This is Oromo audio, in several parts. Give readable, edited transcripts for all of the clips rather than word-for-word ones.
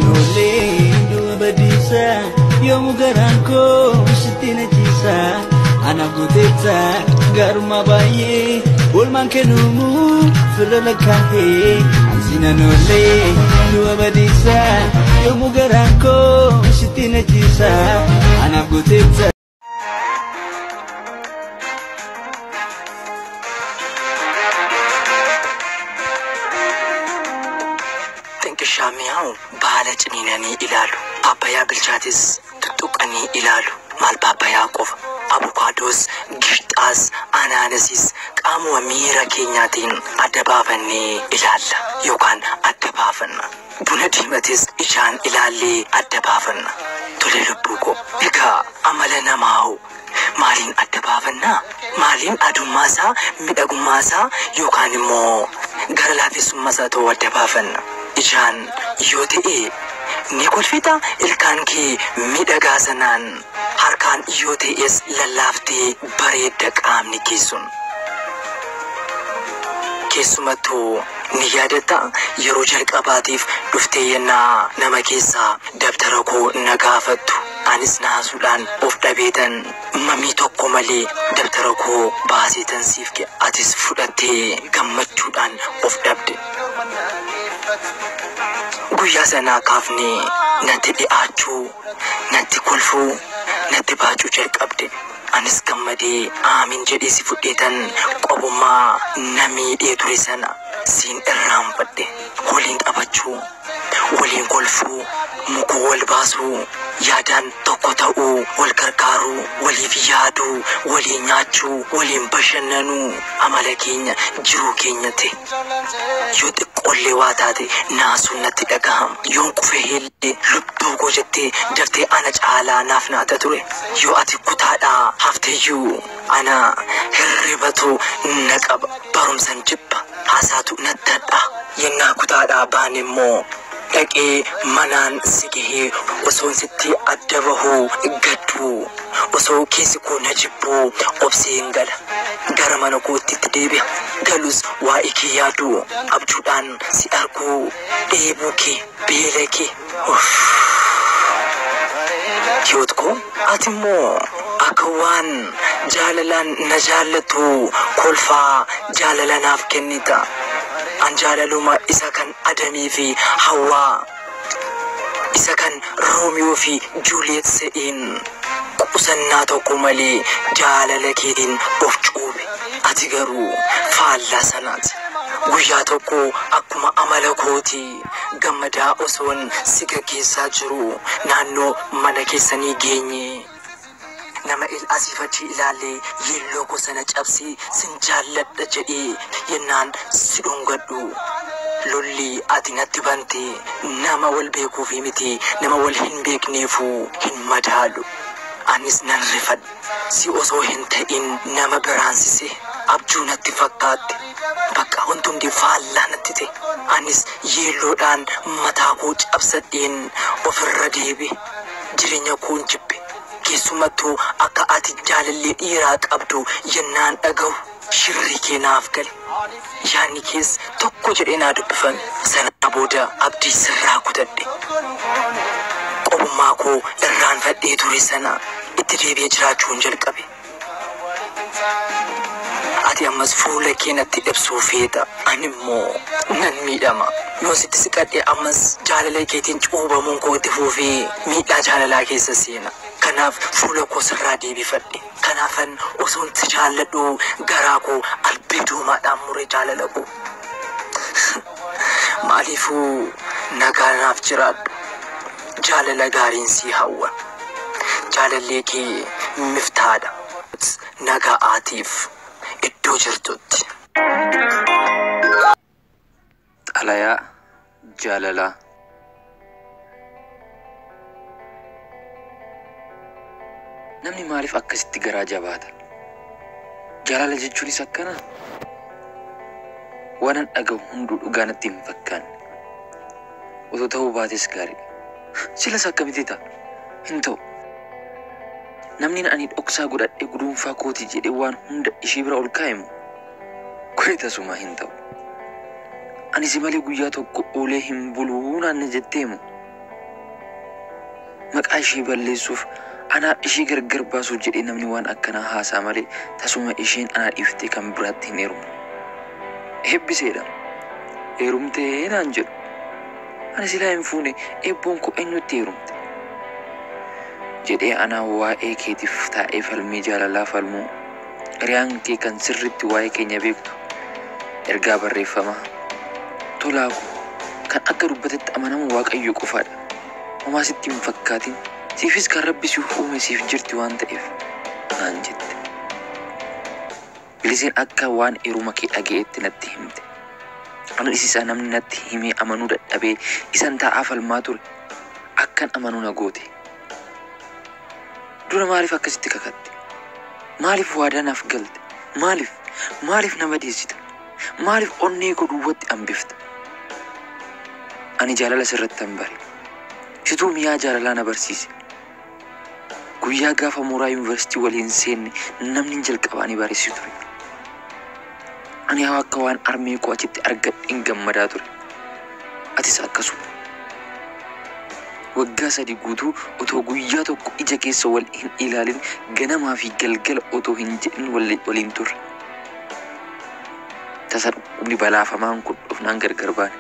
Ansinan du'a badiisa yoomu garaan koo sitti na ciisa anaaf gooteetta gaarummaa baay'ee oolmaan kennuumu firra lakkaa'ee. Ansinan oolee du'a badiisa yoomu garaan koo sitti na ciisa anaaf gooteetta. Xinqishaa mi'aawu baala ciniinanii ilaalu. Paappayaa bilchaates tuttuqanii ilaalu. Maal paappayaa qofa? Abukaadoos, gishxaas, anaanasis qaamuma miira keenyaatiin adda baafannee ilaalla yookaan adda baafanna. Buna diimates ijaan ilaallee adda baafanna. Tole lubbuu koo. Egaa amala namaa hoo maaliin adda baafannaa? Maaliin adummaa isaa, miidhagummaa isaa yookaan immoo gara laafessummaa isaa ta'uu adda baafanna? Ijaan yoo ta'e ni kolfita ilkaan kee miidhagaa sanaan, harkaan yoo ta'es lallaaftee bareedda qaamni kee sun. Keessumattuu ni yaadatta yeroo jalqabaatiif dhuftee yennaa nama keessaa dabtara koo na gaafattu. Anis naasuudhaan of dhabeetan mamii tokko malee dabtara koo baaseetan siif kenne. Atis fudhattee gammachuudhaan of dhabde. Guyyaa sanaa kaafnee natti dhi'aachuu, natti kolfuu, natti baacuu jalqabde. Anis gammadee aamin jedhee si fudheetan qobummaa na miidhee ture sana siin irraanfadhe. Waliin taphachuu, waliin kolfuu, mukuu wal baasuu, yaadaan tokko ta'uu, wal gargaaruu, waliif yaaduu, waliin nyaachuu, waliin bashannanuu amala keenya jiruu keenya ta'e. Yoo xiqqoollee waa taate naasuun natti dhagahama. Yoon kufe illee lubbuu koo jettee daftee ana caalaa naaf naata ture. Yoo ati kutaadhaa hafteeyyuu ana hirribatu na qaba. Barumsan jibba haasaatu natti hadhaa. Yennaa kutaadhaa baane immoo dhaqee manaan si gahee osoon sitti adda bahuu gadduu osoo keessi koo na jibbuu obsee hin gala. Gara mana kootti itti deebi'a. Galus waa'ee kee yaaduu abjuudhaan si arguu dheebuu kee beela kee. Hiyoot koo ati immoo akka waan jaalalaan na jaallattu kolfaa jaalala naaf kennita. An jaalaluma isa kan Adamii fi Hawwaa isa kan Roomiyoo fi Juuliyeet se'een qusannaa tokko malee jaalala keetiin of cuube. Ati garuu faallaa sanaati. Guyyaa tokko akkuma amala kooti gammadaa osoon si gaggeessaa jiru naannoo mana keessanii geenye. Nama asiif achi ilaalee yeelloo koo sana cabsee sin jaalladha jedhee yennaan si dhungadhu. Lolli ati natti bante nama wal beekuufi miti nama wal hin beekneefuu hin madaalu. Anis nan rifadhe. Si osoo hin ta'in nama biraansise abjuu natti fakkaatte. Bakka wanti faallaa natti ta'e. Anis yeelloodhaan mataa koo cabsadheen ofirra deebi'e. Jireenya koon jibbe. Keessumattuu akka ati jaalallee dhiiraa qabdu yennaan dhaga'u shirri kee naaf gale. Yaadni kees tokko jedhee naa dubbifame. Sana booda abdii sirraa kutadhe. Qobummaa koo irraanfadhee ture sana itti deebi'ee jiraachuun jalqabe. Ati ammas fuula kee natti ibsuu feeta. Ani immoo nan miidhama. Yoo sitti siqadhe ammas jaalala keetiin cuubamuun koo itti fufee miidhaa jaalalaa keessa seena. Kanaaf fuula koo sirraa deebifadhe. Kanaafan osoon si jaalladhu garaa koo albee doomaadhaan mure jaalala koo. Maaliifuu nagaa naaf jiraadhu. Jaalala gaariin si hawwa. Jaalallee kee miftaadha. Nagaa'aatiif iddoo jirtutti. Xalayaa jaalalaa. Namni maaliif akkasitti garaa jabaata? Jaalala jechuunis akkanaa? Waanan dhaga'u hunduu dhugaa natti hin fakkaanne. Otoo ta'uu baates gaariidha. Silas akkamitti ta'a? Hin ta'u. Namni ani dhoksaa godhadhee guduunfaa kooti jedhee waan hunda ishee bira ol kaa'emu kuni tasuma hin ta'u. Ani si malee guyyaa tokko oolee hin buluu naanna jetteemu. Maqaa ishee balleessuuf anaaf ishee gargar baasuuf jedhee namni waan akkanaa haasaa malee tasuma isheen anaa dhiiftee kan biraatti hin heerumne. Eebbiseedha. Heerumtee naan jedhu. Ani silaa hin fuune eebboon koo eenyutti heerumte? Jedhee anaa waa'ee keetiif taa'ee falmii jaalalaa falmuu hiriyaan kee kan sirriitti waa'ee keenya beektu ergaa barreeffamaa tolaa koo kan akka dubbatetti amanamu Waaqayyo qofaadha. Homaa sitti hin fakkaatin siifis kan Rabbi siif uume siif jirti waan ta'eef naan jette. Biliseen akka waan heeruma kee dhaga'etti natti himte. Anis isa namni natti himee amanuu dadhabee isan taa'aa falmaa ture akkan amanu na goote. Dura maaliif akkasitti kakatte? Maaliif waadaa naaf galte? Maaliif? Maaliif na madeessita? Maaliif onnee koo duwwatti hambifta? Ani jaalala sirrattan bare. Situu mi'aa jaalalaa na barsiise. Guyyaa gaafa mooraa yuunivarsiitii waliin seenne namni jalqabaa ni barreessi ture. Ani akka waan armee koo achitti argadheen gammadaa ture. Atis akkasuma. Waggaa 3 guutuu otoo guyyaa tokko ija keessa wal hin ilaalin ganamaa fi galgala otoo hin jedhin waliin turre. Tasa dhukkubni balaafamaan kun dhufnaan gargar baane.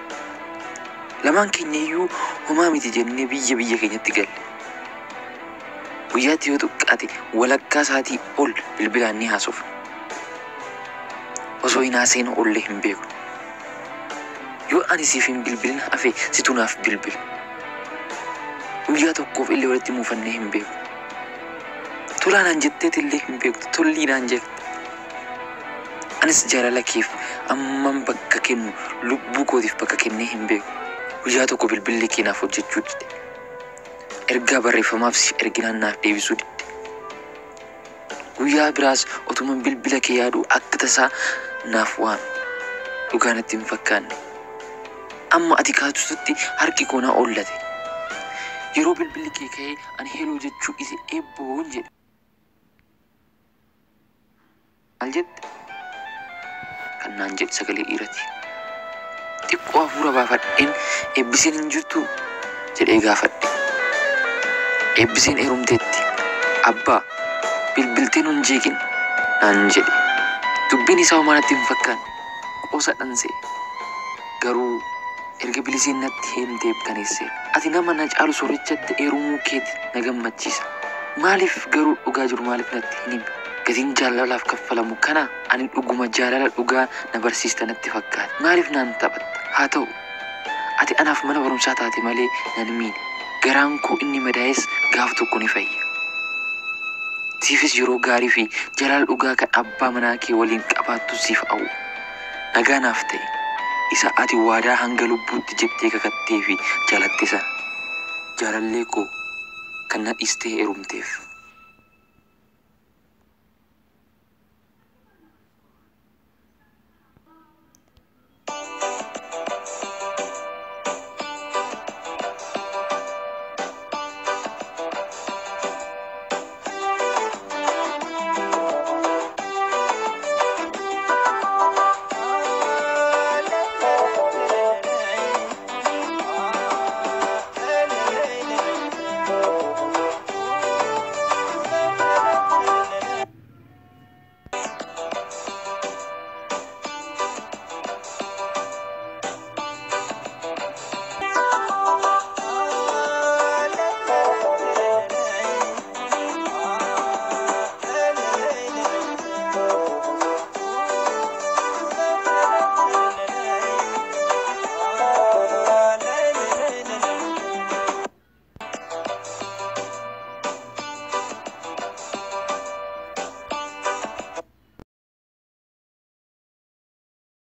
Lamaan keenya iyyuu homaa miti jennee biyya biyya keenyatti galle. Guyyaatti yoo xiqqaate walakkaa sa'aatii ol bilbilaan ni haasofna. Osoo hin haasa'in oollee hin beeknu. Yoo ani siif hin bilbilin hafe situ naaf bilbila. Guyyaa tokkoof illee walitti muufannee hin beeknu. Tolaa naan jetteet illee hin beektu tollii naan jette. Anis jaalala keef amman bakka kennu lubbuu kootiif bakka kennee hin beeku. Guyyaa tokko bilbilli kee naaf hojjechuu dide. Ergaa barreeffamaaf siif erginaan naaf deebisuu didde. Guyyaa biraas otuman bilbila kee yaaduu akka tasaa naaf waame. Dhugaa natti hin fakkaanne. Amma ati kaatutti harki koo na oollate. Yeroo bilbilli kee ka'ee ani heloo jechuu ise eebboon jedhe. Maal jette? Kan naan jedhe sagalee dhiirati. Xiqqoo hafuura baafadheen eebbiseen hin jirtuu? Jedhee gaafadhe. Eebbiseen heerumteetti. Abbaa bilbiltee nun jeeqin naan jedhe. Dubbiin isaa homaa natti hin fakkaanne. Qoosadhan se'e. Garuu erga biliseen natti himtee mirkaneesseera. Ati nama na caalu soorichatti heerumuu keeti na gammachiisa. Maaliif garuu dhugaa jiru maaliif natti hin himne? Gatiin jaalalaaf kaffalamu kana ani dhuguma jaalala dhugaa na barsiista natti fakkaate. Maaliif naan taphatta? Haa ta'u ati anaaf mana barumsaa taate malee nan miine. Garaan koo inni madaa'es gaaf tokko ni fayya. Siifis yeroo gaarii fi jaalala dhugaa kan abbaa manaa kee waliin qabaattu siif hawwa. Nagaa naaf ta'i. Isa ati waadaa hanga lubbuutti jettee kakattee fi jaalatte sana. Jaalallee koo kan na dhiistee heerumteef.